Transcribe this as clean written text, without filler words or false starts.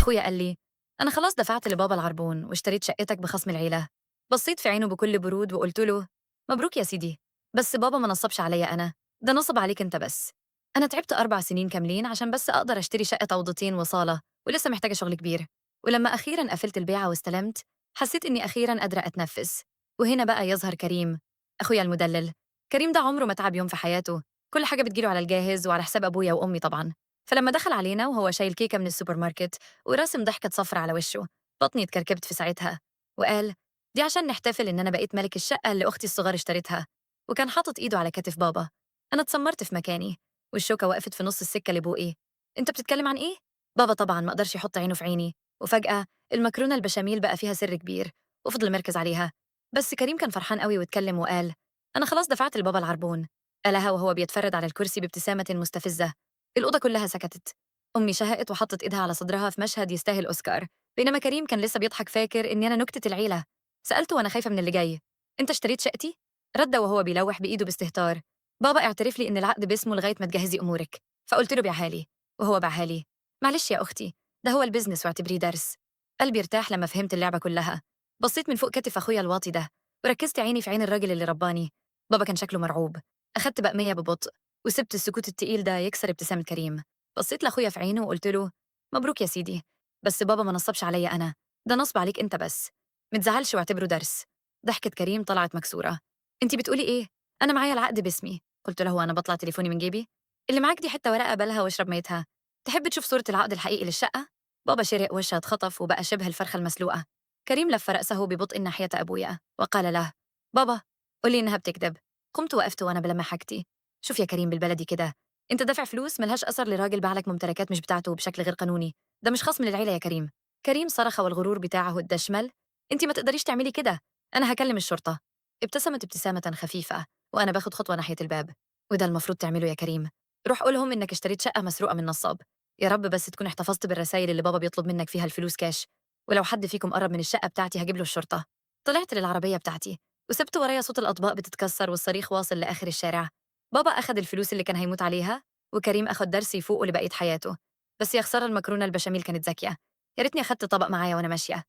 أخويا قال لي: أنا خلاص دفعت لبابا العربون واشتريت شقتك بخصم العيلة. بصيت في عينه بكل برود وقلت له: مبروك يا سيدي، بس بابا ما نصبش عليا أنا، ده نصب عليك أنت بس. أنا تعبت 4 سنين كاملين عشان بس أقدر أشتري شقة أوضتين وصالة، ولسه محتاجة شغل كبير. ولما أخيراً قفلت البيعة واستلمت، حسيت إني أخيراً قادرة أتنفس. وهنا بقى يظهر كريم، أخويا المدلل. كريم ده عمره ما تعب يوم في حياته، كل حاجة بتجيله على الجاهز وعلى حساب أبويا وأمي طبعاً. فلما دخل علينا وهو شايل كيكة من السوبر ماركت وراسم ضحكة صفرة على وشه، بطني اتكركبت في ساعتها وقال: دي عشان نحتفل إن أنا بقيت ملك الشقة اللي أختي الصغار اشتريتها. وكان حاطط إيده على كتف بابا. أنا اتسمرت في مكاني والشوكة وقفت في نص السكة لبوقي. أنت بتتكلم عن إيه؟ بابا طبعاً ما قدرش يحط عينه في عيني، وفجأة المكرونة البشاميل بقى فيها سر كبير وفضل مركز عليها. بس كريم كان فرحان قوي واتكلم وقال: أنا خلاص دفعت لبابا العربون. قالها وهو بيتفرد على الكرسي بابتسامة مستفزة. الأوضة كلها سكتت. أمي شهقت وحطت إيدها على صدرها في مشهد يستاهل أوسكار، بينما كريم كان لسه بيضحك فاكر إني أنا نكتة العيلة. سألته وأنا خايفة من اللي جاي: أنت اشتريت شقتي؟ رد وهو بيلوح بإيده باستهتار: بابا اعترف لي إن العقد باسمه لغاية ما تجهزي أمورك. فقلت له بيعها لي، وهو باعها لي. معلش يا أختي، ده هو ال business واعتبريه درس. قلبي ارتاح لما فهمت اللعبة كلها. بصيت من فوق كتف أخويا الواطي ده وركزت عيني في عين الراجل اللي رباني. بابا كان شكله مرعوب. أخدت بقمية ببطء وسبت السكوت التقيل ده يكسر ابتسامة كريم. بصيت لأخويا في عينه وقلت له: مبروك يا سيدي، بس بابا ما نصبش عليا أنا، ده نصب عليك أنت بس. متزعلش واعتبره درس. ضحكة كريم طلعت مكسورة. أنت بتقولي إيه؟ أنا معايا العقد باسمي. قلت له وأنا بطلع تليفوني من جيبي: اللي معاك دي حتة ورقة بالها واشرب ميتها. تحب تشوف صورة العقد الحقيقي للشقة؟ بابا شرق وشها اتخطف وبقى شبه الفرخة المسلوقة. كريم لف رأسه ببطء ناحية أبويا وقال له: بابا قولي إنها بتكذب. قمت وقفت وأنا بلمح حاجتي. شوف يا كريم، بالبلدي كده أنت دافع فلوس ملهاش أثر لراجل باعلك ممتلكات مش بتاعته بشكل غير قانوني، ده مش خصم للعيلة يا كريم. كريم صرخ والغرور بتاعه اتدشمل: أنت ما تقدريش تعملي كده، أنا هكلم الشرطة. ابتسمت ابتسامة خفيفة وأنا باخد خطوة ناحية الباب. وده المفروض تعمله يا كريم، روح قولهم إنك اشتريت شقة مسروقة من نصاب. يا رب بس تكون احتفظت بالرسائل اللي بابا بيطلب منك فيها الفلوس كاش، ولو حد فيكم قرب من الشقة بتاعتي هجيب له الشرطة. طلعت للعربية بتاعتي وسبت ورايا صوت الأطباق بتتكسر والصريخ واصل لآخر الشارع. بابا أخد الفلوس اللي كان هيموت عليها، وكريم أخد درس يفوقه لبقية حياته. بس يا خسارة المكرونة البشاميل كانت ذكية، يا ريتني أخدت طبق معايا وأنا ماشية.